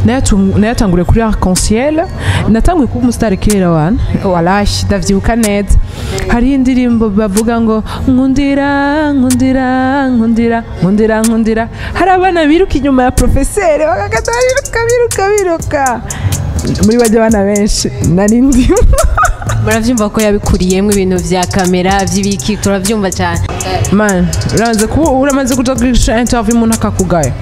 Nayatanguriye kuri Arc-en-Ciel. Natanguye kuba umusitari kera wana, walahi ndavyibuka neza. Hariho indirimbo bavuga ngo nkundira, nkundira, nkundira, nkundira, nkundira. Hari abana biruka inyuma ya professeur, bagakata biruka, biruka, biruka. Muri bajya abana benshi nari ndimo. Muravyumva ko yabikuriyemo ibintu vya kamera vy'ibiki, turavyumva cyane. Man, uramaze kuba, uramaze kuja kugisha interview umuntu akakugaya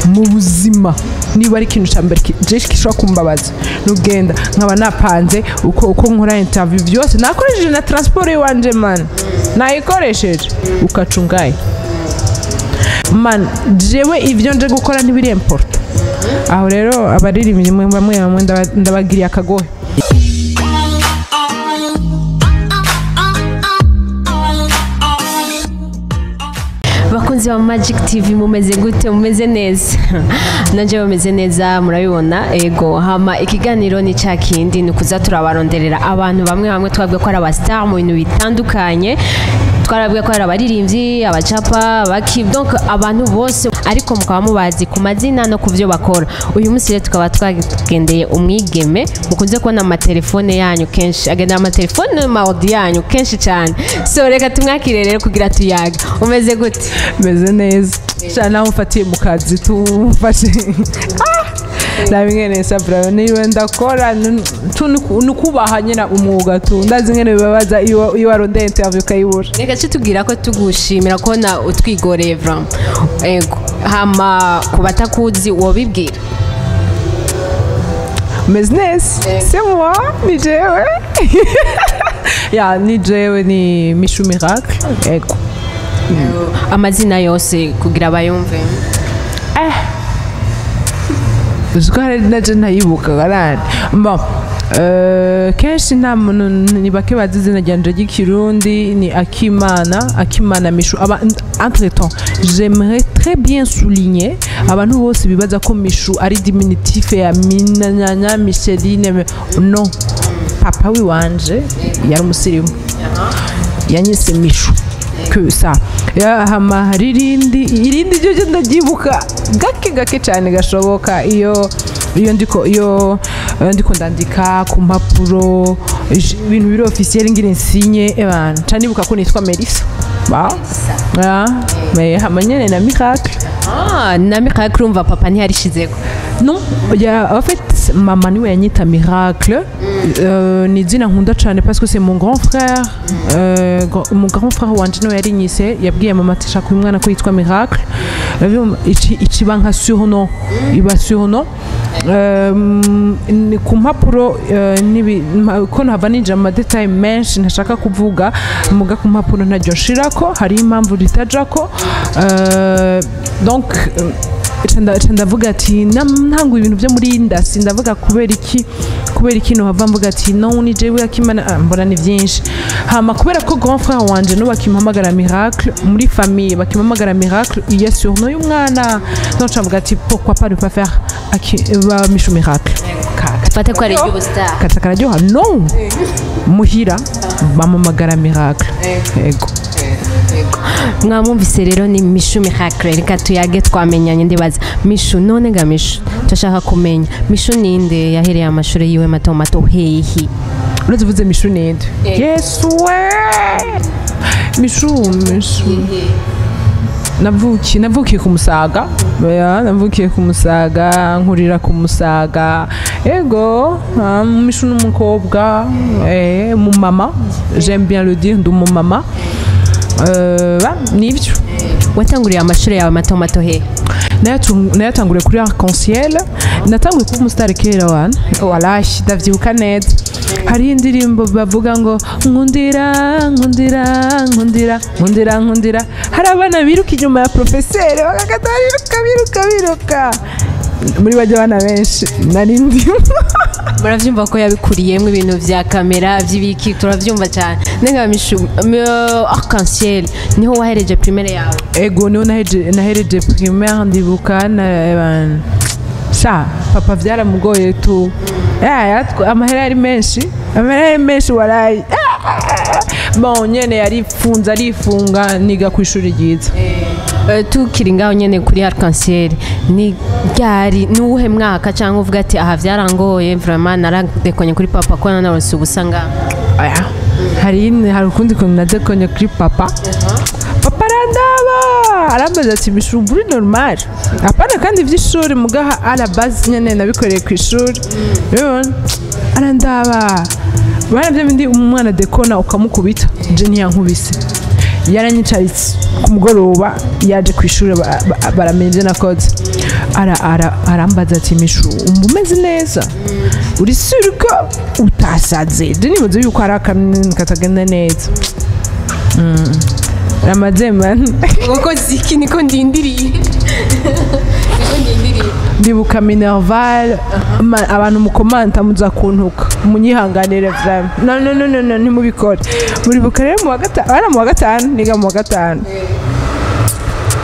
mu buzima, niba ari ikintu cya mbere je gishobora kumbabaza, nugenda nkaba napanze uko nkora interview byose, nakoresheje na transport iwanje man, nayikoresheje, ukacungaye man. Jewe ivyo nje gukora ntibiri important. Aho rero abaririmbyi bamwe bamwe ndabagiriye akagohe. Bakunzi ba Magic TV, mumeze gute? Mumeze neza? Nanje bameze neza, murabibona. Ego, hama ikiganiro ni ca kindi, ni ukuza turabaronderera abantu bamwe bamwe twabwiye ko ari aba star mu bintu bitandukanye. Twarabwiye ko ari abaririmbyi, abacapa, abaki, donc abantu bose, ariko mukaba mubazi ku mazina no ku byo bakora. Uyu munsi rero tukaba twagendeye umwigeme mukunze kubona amatelefone yanyu kenshi, agendera amatelefone n'ama yanyu kenshi cyane. So reka tumwakire rero kugira tuyaga. Umeze gute? Meze neza cyane, naho mfatiye mu kazi tumfashe nabi ngene sabra niwe ndakora tu nukubaha nyine umwuga tu, ndazi ngene bibabaza iyo warondeye interview ukayibura. Reka ce tubwira ko tugushimira kubona utwigoreye vraiment. Ego, hama ku batakuzi wobibwira? Meze neza, c'est moi, ni jewe ya, ni jewe, ni Michou Miracle, ego. Amazina yose kugira bayumve. Uzi ko hari naje ntayibuka garane. Bon, kenshi nta muntu, ni bake bazi izina ryanje ry'ikirundi. Ni Akimana, Akimana Michou. Aba entre temps, j'aimerais très bien souligner, abantu bose bibaza ko Michou ari diminutif ya Minanyanya Micheline, non, papa wiwanje yari umusirimu, yanyise Michou que ça. Ya, hama hari irindi ryo ryo ndabyibuka gake gake cyane gashoboka, iyo ndiko ndandika ku mpapuro ibintu biri officiel ngira insinye ebana, nca nibuka ko nitwa Melissa ba ya, mais hama nyene na Miracle. Ah, na Miracle, urumva papa ntiyarishizeko? Non, ya, en fait, mama niwe yanyita Miracle. Ni izina nkunda cyane parce que c'est mon grand frère. Mon grand frère wanje niwe yarinyise, yabwiye mama ati shaka uyu mwana ko yitwa Miracle. Urabibona, ikiba nka surnom, iba surnom. Ni ku mpapuro ko ntava ninjira mu ma détails menshi ntashaka kuvuga, muga ku mpapuro ntaryo nshirako, hariho impamvu ritajako. Donc ca ndavuga ati ntanguye ibintu byo muri industry, ndavuga kubera iki nohava mvuga ati no ni jewe Akimana. Ah, mbona ni byinshi. Hama kubera ko grand frère wanje no bakimpamagara Miracle, muri famille bakimpamagara Miracle, iya surnom y'umwana, donc ca mvuga ati pourquoi pas ne pas faire ba Michou Miracle. Fate ko ari iry'ubustar. Kaca kararyoha. No muhira bampamagara Miracle, yego. Mwamwumvise rero, ni Michou Miracle. Reka tuyage, twamenyanye ndibaza. Michou, none ga Michou, turashaka kumenya Michou ninde, yahereye amashuri yiwe mato mato hehe? Uretse uvuze Michou ninde, Yesu we, Michou, Michou navukiye ku Musaga. Ya, navukiye ku Musaga, nkurira ku Musaga. Ego, Michou n'umukobwa, mu mama, j'aime bien le dire, ndi umumama. Ba, nivyo. Watanguriye amashuri yawe mato mato hehe? Nayatanguriye kuri Arc-en-Ciel. Natanguye kuba umusitari kera wana, walahi ndavyibuka neza. Hariho indirimbo bavuga ngo nkundira, nkundira, nkundira, nkundira, nkundira. Hari abana biruka inyuma ya professeur, bagakata biruka, biruka, biruka. Muri bajya abana benshi nari ndimo. Muravyumva ko yabikuriyemo ibintu vya kamera vy'ibiki, turavyumva cyane. Nenga Michou, Arc-en-Ciel niho wahereje primaire yawe? Ego, niho nahereje primaire. Ndibuka na sha papa vyaramugoye tu. Amahera yari menshi, amahera yari menshi warayi. Bon, nyene yarifunze, arifunga, niga ku ishuri ryiza. Tukiri ngaho nyene kuri Arc-en-Ciel, ni ryari, ni uwuhe mwaka cyangwa uvuga ati aha byarangoye, vraiment naradekonye kuri papa ko naronse ubusa ngaho? Oya, hari ukundi kuntu nadekonye kuri papa. Papa arandaba, arambaza ati: "Mishu, uri normal?" Apana kandi ivy'ishuri, mugaha à la base nyene nabikoreye ku ishuri. Urabibona, arandaba bana bya bindi umwana dekona ukamukubita. Je ntiyankubise, yaranyicaritse ku mugoroba yaje ku ishuri, baramenya ibyo nakoze. Arambaza ati: "Mishu, umva umeze neza? Uri sûr ko utasaze? Je nibaza yuko hari akantu katagenda neza." Ramaze man. Kuko ziki niko ndindiriye, niko ndindiriye. Ndibuka minerval. Abantu mukomanta muza kuntuka, munyihanganire vraiment. No, no, no, no, no, ntimubikore. Muribuka rero mu wa gatanu, bana mu wa gatanu, niga mu wa gatanu,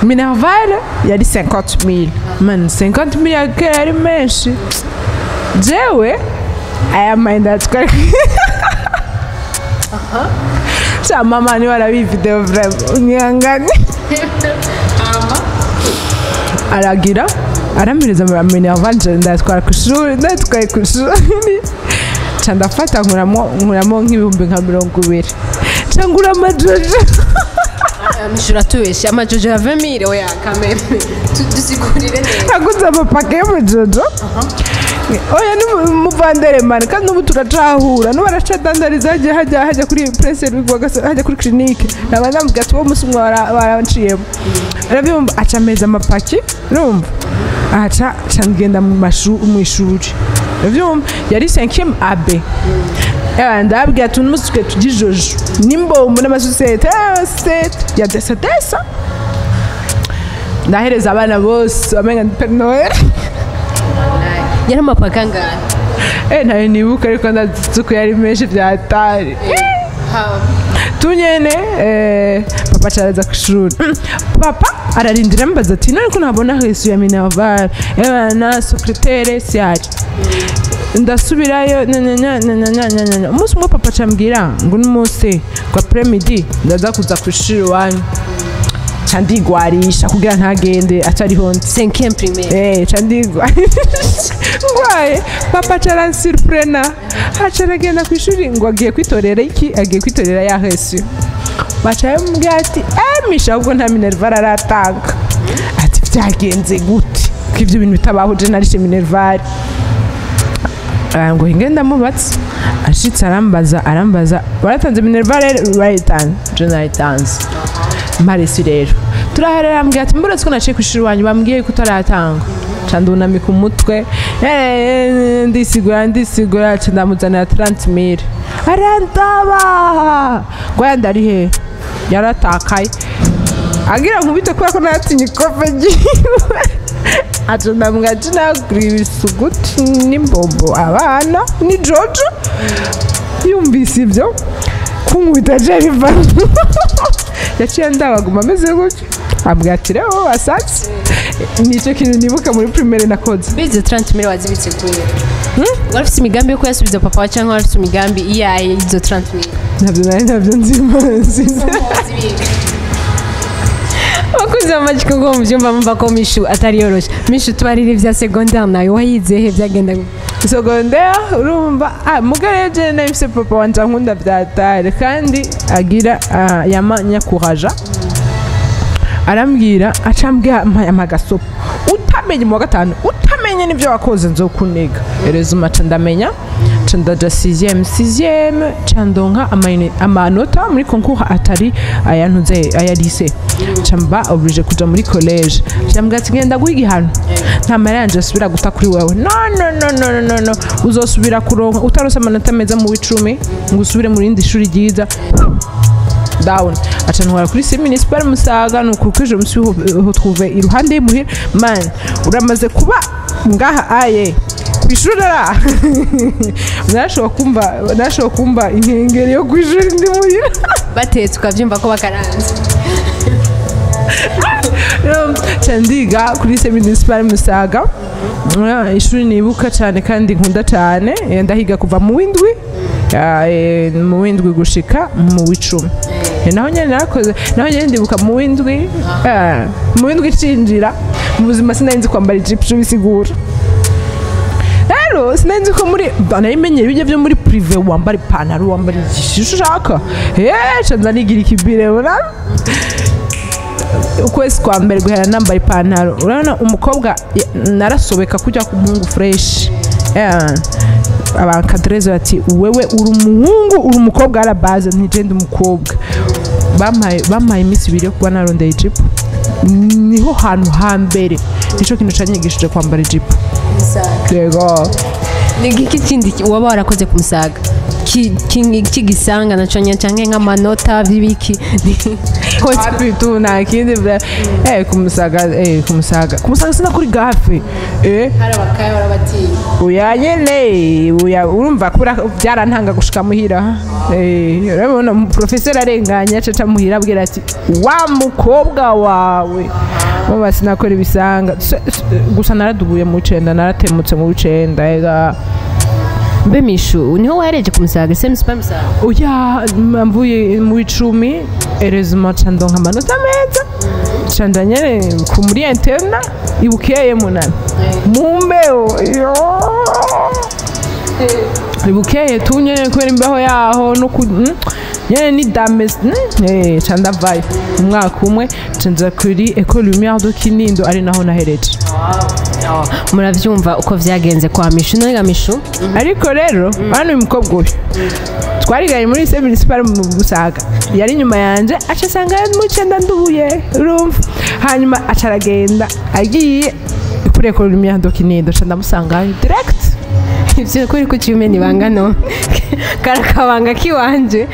minerval yari 50,000. Man, 50,000 ya kera yari menshi. Jewe aya mayinda twari sha mama niwe arabizi video, vraiment unyihangane. Aragira aramiriza minerval, nje ndayatwara ku ishuri. Ndayatwaye ku ishuri, nca ndafata nkuramo nk'ibihumbi nka 20, nca ngura amajojo. Mishu, uratubeshe. Amajojo ya 20,000? Oya, kameme, dusigurire neza. Naguze amapake y'amajojo. Oya, ni muvandere mani, kandi n'ubu turacahura, n'ubu aracadandariza hajya hajya hajya kuri Prince Rwigwa, hajya kuri clinique. Naba ndamubwira ati uwo munsi umwe waranciyemo, arabyumva, aca ameza amapaki, urumva, aca aca ngenda mu ishuri, urabyumva, yari 5e AB. Ewa, ndababwira ati umunsi twe turya ijojo n'imbombo n'amasosiyete, amasosiyete ya desa desa. Ndahereza abana bose, bamenga ni Père Noël. Yari amapaka angahe? Ntayo nibuka, ariko ndazi ko yari menshi byatari tunyene. Papa caraza ku ishuri. Papa ararindira, ambaza ati: "None ko ntabona reçu ya minerval?" Na secrétaire siyaje, ndasubirayo nya, nya, nya, nya, nya, nya, nya, nya. Umunsi umwe papa acambwira ngo n'umunsi ngo après midi ndaza kuza ku ishuri iwanyu. Ca ndigwarisha kugira ntagende atariho nzi. Cinquième primaire? Ca ndigwarisha ngwaye. Papa aransurprena, aca aragenda ku ishuri ngo agiye kwitorera iki, agiye kwitorera ya reçu. Baca bamubwira ati: "Misha ahubwo nta minerval aratanga." Ati: "Byagenze gute ko ibyo bintu bitabaho? Je narishe minerval." Ngo hinge ndamubatse. Ashitse arambaza: "Baratanze minerval?" "Barayitanze." "Je nayitanze." Mparesi rero turaharera. Ambwira ati: "Mbura ko naciye ku ishuri iwanyu, bambwiye ko utaratanga." Ca ndunamika umutwe, ndisigura, ndisigura, ca ndamuzanira 30 mille. Arandaba ngo yandi ari he, yaratakaye. Agira nkubite kubera ko natinye ikofe ryiwe. Aca ndamubwira ati nagura ibisuguti n'imbombo abana ni jojo. Yumvise ibyo kunkubita je bivamo, yaciye ndabaguma ameze gutyo, ambwira ati: "Rero wasatse." Nicyo kintu nibuka muri primaire nakoze. Bize 30 mille wazibitse kure? Wari ufite imigambi yo kuyasubiza papa wawe cyangwa wari ufite imigambi iyaye izo 30 mille? Ntabyo nari, ntabyo nzi. Abakunzi ba Magic, ngo mu byumba mumva ko Mishu atari yoroshe. Mishu, tubarire ibya secondaire nawe wayize he, byagenda gute? Secondaire, urumva, mugabo je nari mfise papa wanje ankunda vyatari, kandi agira yama nyakuraja. Arambwira, acambwira amagasopo: "Utamenye mu wa gatanu, utamenye n'ibyo wakoze, nzokuniga." Rero aca ndamenya, ca ndaja sixième. Sixième ca ndonka amanota muri concours atari aya ntuze aya lycée, ca mba obligé kuja muri collège. Cambwira ati: "Ngenda guha igihano, nta mahera yanje asubira guta kuri wewe. No, no, no, no, no, no, uzosubira kuronka utaronse amanota meza mu w'icumi ngo usubire mu rindi shuri ryiza down." Aca ntwara kuri lycée municipal Musaga. Nuko ko je me suis retrouvé iruhande y'imuhira. Man, uramaze kuba ngaha aye kwishuri ara narashobora kumva inkengeri yo kwishuri ndi muhira. Batetse ukabyumva ko bakaranze. Ca ndiga kuri lycée municipal Musaga. Ishuri nibuka cyane kandi nkunda cyane. Ndahiga kuva mu w'indwi, mu w'indwi gushika mu w'icumi. Naho nyene narakoze, naho nyene ndibuka mu windwi, mu windwi cinjira mu buzima, sinari nzi kwambara ijipo. Ico bisigura rero, sinari nzi ko muri nari menyeye ibijya byo muri privé wambara ipantaro, wambara igishisho ushaka. Ca nza nigira ikibire. Urabona ukwezi kwa mbere guhera nambara ipantaro, urabona umukobwa narasobeka kujya ku muhungu fresh. Abakadereze bati: "Wewe uri umuhungu, uri umukobwa?" Ara base ntigende umukobwa. Bampaye iminsi 2 yo kuba narondeye ijipo. Niho hantu hambere nico kintu canyigishije kwambara ijipo, yego. Ni igiki kindi waba warakoze ku Musaga kigisanga naco nyene, canke nk'amanota by'ibiki? Happy tu, nta kindi ku Musaga sinakuri gafe. Hari abakaye barabatinya? Oya nyene, oya, urumva kubera byarantanga gushika muhira. Urabona professeur arenganye, acaca muhira abwira ati: "Wa mukobwa wawe." Mama, sinakora ibisanga. Gusa naradubuye mu 9, naratemutse mu 9 ega. Mbe Mishu, niho wahereje ku Musaga, se Musaga Musaga? Oya, mvuye mu 10, heureusement ca ndonka amanota meza, ca nja nyene ku muri internat ibukeye munani mu mbeho yo ibukeye tu nyene, kubera imbeho yaho no ku nyene ni dame. Ca ndavayo umwaka umwe, ca nza kuri École Lumière de Kinindo, ari naho nahereje. Muravyumva uko vyagenze kwa Mishu. None Mishu, Ariko rero hano uyu mukobwa uyu twariganye muri lycée municipal mu Musaga yari inyuma yanje, aca asanga mu 9 ndubuye, urumva, hanyuma aca aragenda agiye kuri École Lumière de Kinindo, ca ndamusangayo direct. Ivyo kuri kuciye ibanga no karakabanga kiwanje.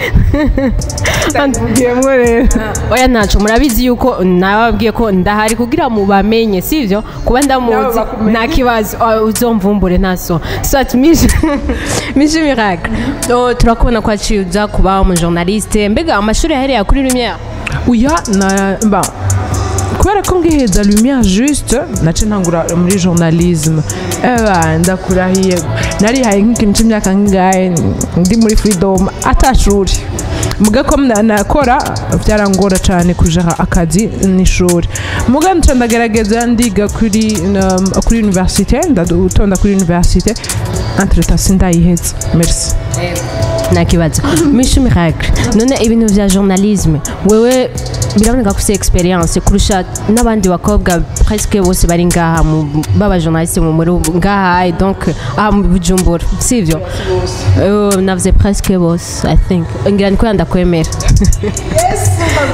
Ngiyemwo rero. Oya, ntaco, murabizi yuko nababwiye ko ndahari kugira mubamenye, sivyo? Kuba Nabo ndamuzi bakumenye. Nta kibazo. Oh, uzomvumbure ntaso soit. Mishu Miracle, oh, turakubona ko aciye uza kuba umu journaliste. Mbega amashuri yahereye kuri Lumière? Oya, na ba kubera ko ngiheza Lumière juste nace ntangura muri journalisme. Eba ndakurahiye, narihaye nk'ikintu c'imyaka ngingahe ndi muri freedom atashuri, muga ko nakora byarangora cyane kujaha akazi n'ishuri, muga nca ndagerageza ndiga kuri université, ndatonda kuri université, entre-temps sindayiheza, merci. Nta kibazo. Mishu Miracle, none ibintu vya journalisme, wewe biraboneka ko ufise expérience kurusha n'abandi bakobwa presque bose bari ngaha baba journaliste mu muri ngaha, et donc aha mu Bujumbura, sivyo? Navuze presque bose, I think ngira niko ndakwemera.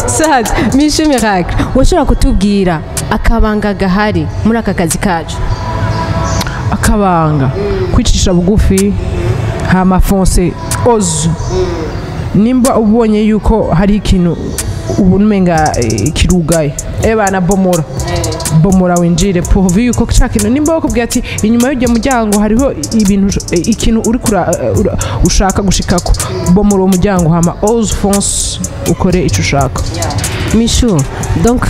Sad Mishu Miracle, washobora kutubwira akabanga gahari muri aka kazi kacu? Akabanga, kwicisha bugufi, hama fonce, ose. Nimba ubonye yuko hari ikintu ubona umenga kirugaye, ebana bomora, bomora winjire, pourvu yuko ca kintu, nimba bakubwiye ati inyuma y'uryo muryango hariho ibintu, ikintu uri ushaka gushikako, bomora uwo muryango, hama ose, fonce, ukore ico ushaka. Mishu, donc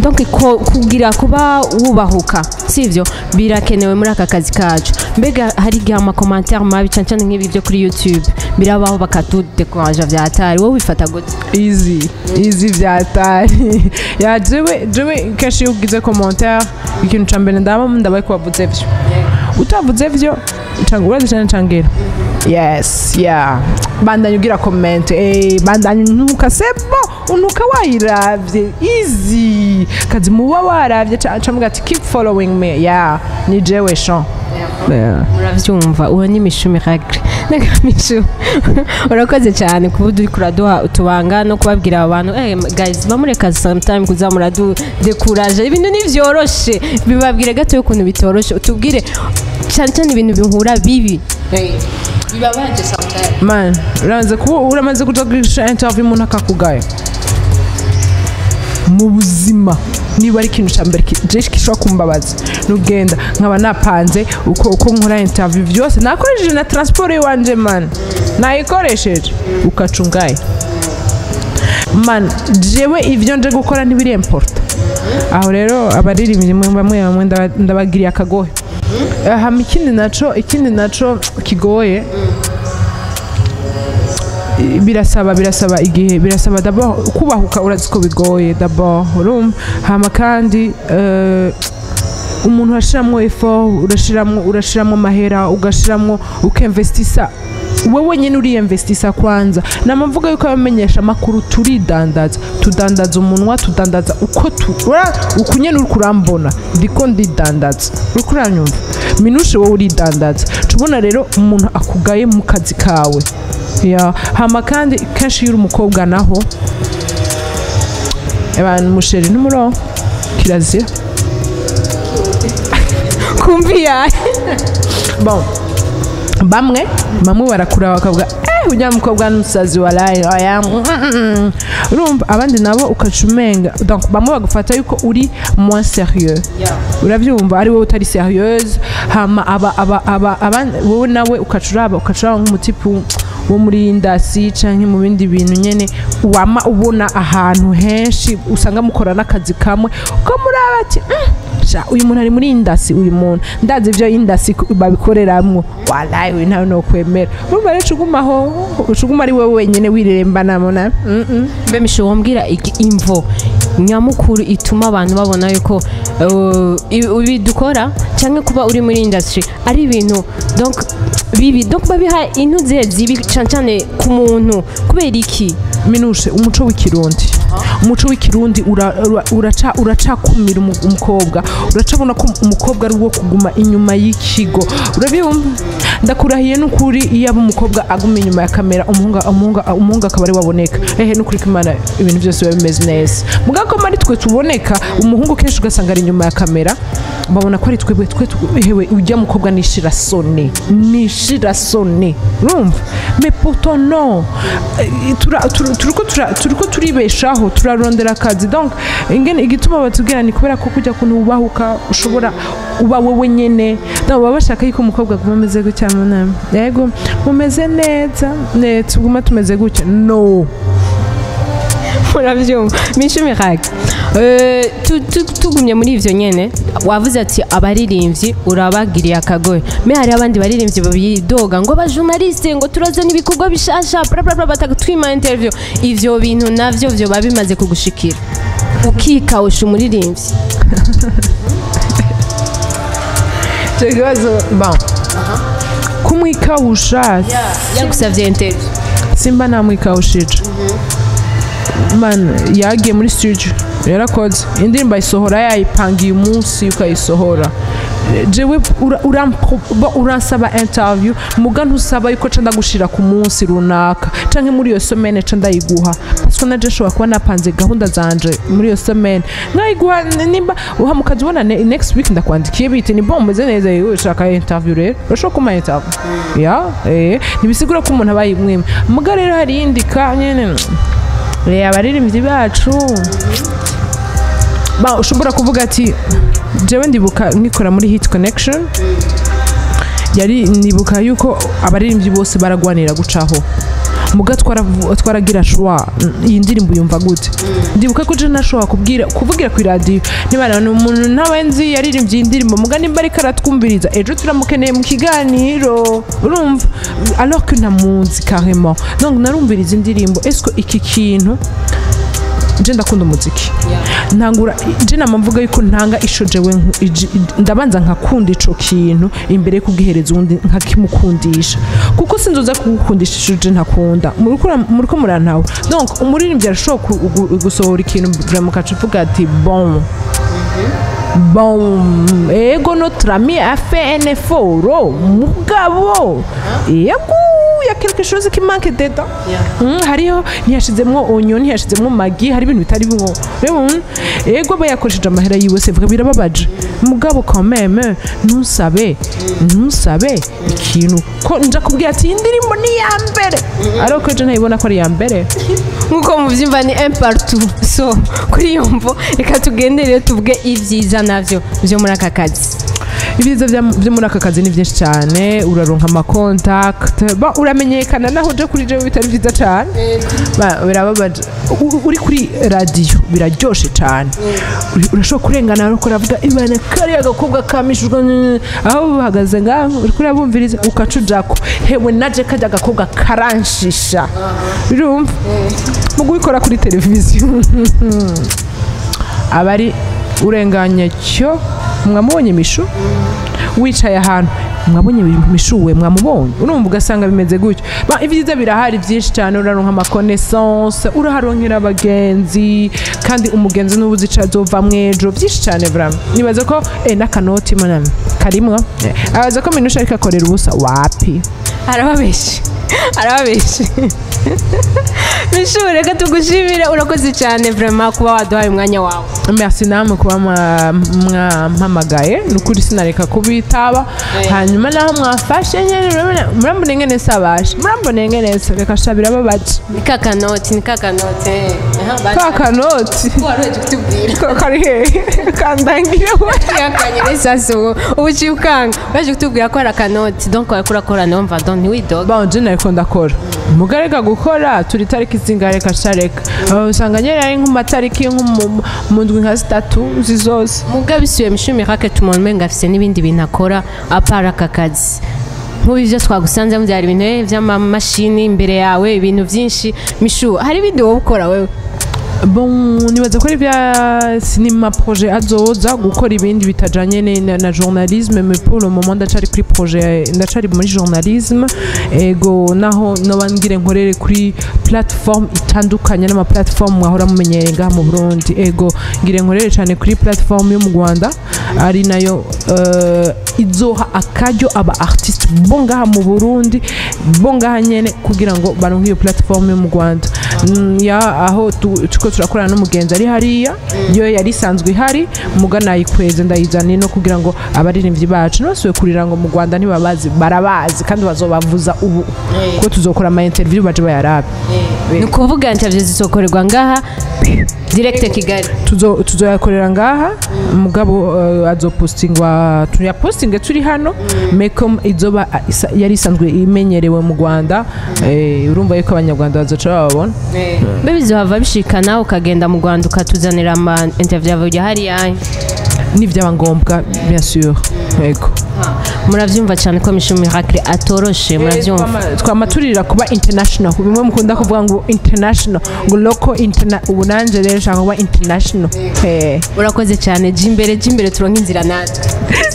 donc kugira kuba wubahuka, sivyo? Birakenewe muri aka kazi kacu. Mbega hari igihe ama commentaire mabi, cyane cyane nk'ibi byo kuri YouTube, birabaho bakatudekuraja vya hatari, wowe wifata gute? Easy, easy vyatari ya jewe kenshi iyo ugize commentaire, ikintu ca mbere ndaba ndabaye ko wavuze vyo, utavuze vyo canga urazi cane cangira yes, yeah, bandanya ugira comment, bandanya untuka sebo, untuka wayiravye, easy kazi muba waravye, ca muga ati: "Keep following me, yeah, ni jewe chan, yeah." Muravyumva, uwo ni Mishu Miracle. Nega Mishu, urakoze cyane kuba uri kuraduha utubanga no kubabwira abantu. Guys, bamureka sometime kuza muradudekuraje, ibintu ntivyoroshe. Bibabwire gato y'ukuntu bitoroshe, utubwire cyane cyane ibintu bihura bibi bibabaje sometimes. Man, uramaze kuba, uramaze kuja guhisha interview umuntu akakugaya mu buzima, niba ari ikintu cya mbere je gishobora kumbabaza, nugenda nkaba napanze uko nkora interview byose, nakoresheje na transport iwanje, man, nayikoresheje, ukacungaye. Man, jewe ivyo nje gukora ntibiri important. Aho rero abaririmbyi bamwe bamwe ndabagiriye akagohe. Hama ikindi naco kigoye. Birasaba igihe, birasaba d'abord kubahuka, urazi ko bigoye d'abord, urumva. Hama kandi umuntu arashiramwo effort, urashiramwo amahera, ugashiramwo, ukinvestisa wowe nyine, uriyinvestisa kwanza. Nama mvuga yuko abamenyesha amakuru turidandaza, tudandaza umunwa, tudandaza uko tu uku nyene uriko urambona, ndiko ndidandaza, uriko uranyumva minushe, wowe uridandaza. Tubona rero umuntu akugaye mu kazi kawe ya. Hama kandi kenshi iyo uri umukobwa naho, abantu mu chéri n'umurongo kirazira. Kumvi yawe. Bon, bamwe barakura bakavuga: "Ujya mukobwa n'umusazi, walayi oya." Urumva, abandi nabo ukaca umenga, donc bamwe bagufata yuko uri moins sérieux, urabyumva, ari wowe utari sérieuse. Hama aba wowe nawe ukaca uraba nk'umu type wo muri industry canke mu bindi bintu nyene wama ubona ahantu henshi, usanga mukora n'akazi kamwe, ukamuraba ati: "Sha, uyu muntu ari muri industry, uyu muntu ndazi ibyo industry babikoreramwo, walayi uyu ntawe no kwemera." Urumva rero ucugumaho, ucuguma ari wowe wenyene wirerembana mona. Mbe Mishu, wombwira imvo nyamukuru ituma abantu babona yuko ibi dukora cyangwa kuba uri muri industry ari ibintu donc bibi, donc babiha intuze zibi cyane cyane ku muntu, kubera iki? Minushe, umuco w'ikirundi uracakumira umukobwa, uracabona ko umukobwa ari uwo kuguma inyuma y'ikigo, urabyumva. Ndakurahiye n'ukuri, iyo aba umukobwa aguma inyuma ya kamera, umuhungu akaba ari waboneka, ehe, n'ukuri ko Imana ibintu byose biba bimeze neza. Mugabo ko ari twe tuboneka, umuhungu kenshi ugasanga ari inyuma ya kamera, babona ko ari twebwe twe hewe ujya mukobwa nishirasoni, nishirasoni, urumva. Mais pourtant non. Turiko turibeshaho, turarondera akazi. Donc ingene igituma batubwira ni kubera ko kujya kuntu wubahuka, ushobora uba wowe nyene. Donc baba bashaka yuko umukobwa aguma ameze gutya muna, yego mumeze neza ne, tuguma tumeze gutya, no. Murabyumva, Mishu Miracle. Tugumye muri ivyo nyene, wavuze ati abaririmbyi urabagiriye akagoye, me hari abandi baririmbyi babidoga ngo aba journaliste ngo turazana ibikorwa bishasha bla bla bla, batakatwima interview. Ivyo bintu navyo vyoba bimaze kugushikira, ukikawusha umuririmbyi? Icyo kibazo, bon, kumwikawusha, yagusavye interview. Simba namwikawushije man, yagiye muri studio, yarakoze indirimbo, ayisohora, yayipangiye umunsi ukayisohora. Jewe uransaba interview, muga ntusaba yuko ca ndagushira ku munsi runaka canke muri iyo semaine ca ndayiguha, parce que naje nshobora kuba napanze gahunda zanje muri iyo semaine, nkayiguha nimba uhamukazi ubona next week ndakwandikiye bite, ni bon, meze neza, yewe ushaka interview rero urashobora kumpa interview ya. Ntibisigura ko umuntu aba yimwima. Muga rero hari iyindi ka nyene, abaririmbyi bacu ba ushobora kuvuga ati jewe ndibuka nkikora muri Hit Connection, yari nibuka yuko abaririmbyi bose baragwanira gucaho, muga twaragira choix: iyi ndirimbo yumva gute? Ndibuka ko je nashobora kubwira kuvugira ku radio niba ni umuntu ntaba nzi yaririmbye iyi ndirimbo, muga nimba ariko aratwumviriza ejo turamukeneye mu kiganiro, urumva, alors que ntamuzi carrément. Donc narumviriza indirimbo, est-ce que iki kintu, je ndakunda umuziki, ntangura je nama mvuga yuko ntanga ico jewe ndabanza nkakunda ico kintu imbere yo kugihereza uwundi, nkakimukundisha, kuko sinzoza kugukundisha ico je ntakunda. Muriko murantawe. Donc umuririmbyi arashobora gusohora ikintu vraiment ukaca uvuga ati: "Bon, bon, ego, notre ami a fait un effort, mugabo yego, y a quelque chose qui manque dedans." Hariho ntiyashizemwo onyo, ntiyashizemwo magi, hari ibintu bitari bimwo rero. Ego, aba yakoresheje amahera yiwe, c'est vrai, birababaje, mugabo quand même ntusabe ikintu ko nja kubwira ati iyi ndirimbo ni iya mbere, ariko je ntayibona ko ari iya mbere. Nk'uko mubyumva ni un partout. So kuri iyo mvo reka tugendere tuvuge ibyiza navyo byo muri aka kazi. Ibyiza byo muri aka kazi ni byinshi cyane. Uraronka ama contact, ba uramenyekana, naho uje kuri jewe bitari byiza cyane. Birababaje. Uri kuri radiyo biraryoshe cyane. Urashobora kurengana ariko uravuga ibana kariya gakobwa kamishujwe aho bahagaze ngaho, uriko urabumviriza, ukaca ujako: "Hewe, naje kajya gakobwa karanshisha." Birumva mu kubikora kuri televiziyo aba ari urenganye cyo: "Mwamubonye Mishu wicaye ahantu? Mwabonye Mishu we? Mwamubonye?" Urumva ugasanga bimeze gutyo. Ibyiza birahari byinshi cyane. Uraronka ama connaissance, uraharonkera abagenzi, kandi umugenzi n'ubuzi ico azovamwo ejo. Byinshi cyane vraiment. Nibaza ko n'akanoti manami karimwo. Abaza ko Minusha ariko akorera ubusa, wapi. Arababeshe, arababeshe. Mishu, reka tugushimire, urakoze cyane vraiment kuba waduhaye umwanya wawe. Merci namwe kuba mwampamagaye. Ni ukuri sinareka kubitaba. Hanyuma naho mwafashe nyene, murambona ingene sabashe, murambona ingene se, reka sha, birababaje. Ni kakanoti, ni kakanoti. Ka kanoti. Waruheje kutubwira. Kari hehe? Kandangire we. Yakanye n'isasi ubu uciye ukanga waje kutubwira ko ari akanoti, donc wariko urakora, numva donc ntiwidoge. Bon, je nariko ndakora, mugareka gukora turi tariki zingahe? Reka sha, reka. Usanga nyene ari nk'amatariki nko mu ndwi nka 3 zizoza. Muga bisubiye, Mishu Miracle, tumubona umenga afise n'ibindi bintu akora à part aka kazi. Nk'ubu ivyo twagusanzemo byari ibintu vy'amamashini imbere yawe, ibintu vyinshi. Mishu, hari ibindi wowe ukora wewe? Bon, nibaza ko ari bya sinema, projet azoza gukora ibindi bitajanye na journalisme, mais pour le moment ndacari kuri projet, ndacari muri journalisme. Ego, naho noba ngire nkorere kuri platform itandukanye n'ama platform mwahora mumenyereye ngaha mu Burundi. Ego, ngire nkorere cyane kuri platform yo mu Rwanda, ari nayo izoha akaryo aba artiste bo ngaha mu Burundi, bo ngaha nyene, kugira ngo baronke iyo platform yo mu Rwanda. Ya aho turiko turakorana n'umugenzi ari hariya, yo yari isanzwe ihari, muga nayikweze ndayizana no kugira ngo abaririmbyi bacu ntibasubiye kurira ngo mu Rwanda ntibabazi. Barabazi kandi bazobavuza ubu kuko tuzokora ama interview baje bayarabe. Ni ukuvuga interview zizokorerwa ngaha direct Kigali? Tuzoyakorera ngaha, mugabo azopostingwa, tuyapostinge turi hano, mais comme izoba yari isanzwe imenyerewe mu Rwanda, urumva yuko Abanyarwanda bazoca bababona. Mbe bizohava bishikana ukagenda mu Rwanda ukatuzanira ama interview yawe hariya? Nivyaba ngombwa, bien sûr, yego. Muravyumva cyane ko Mishu Miracle atoroshe, muravyumva. Twama turira kuba international, bimwe mukunda kuvuga ngo international, ngo local ubu nanje rero nshaka kuba international. Urakoze cyane, jya imbere, jya imbere, turonke inzira natwe.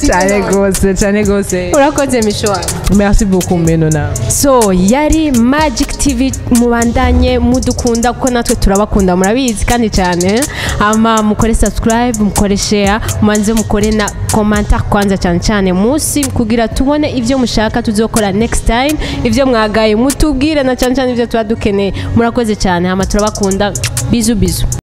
Cyane gose, cyane gose. Urakoze, Mishu wawe. Merci beaucoup, Meno na. So yari Magic TV, mubandanye mudukunda kuko natwe turabakunda, murabizi kandi cyane. Ama mukore subscribe, mukore share, mubanze mukore na commentaire kwanza cyane cyane munsi kugira tubone ibyo mushaka tuzokora next time, ibyo mwagaye mutubwire, na cyane cyane ibyo tuba dukeneye. Murakoze cyane, hama turabakunda. Bisous, bisous.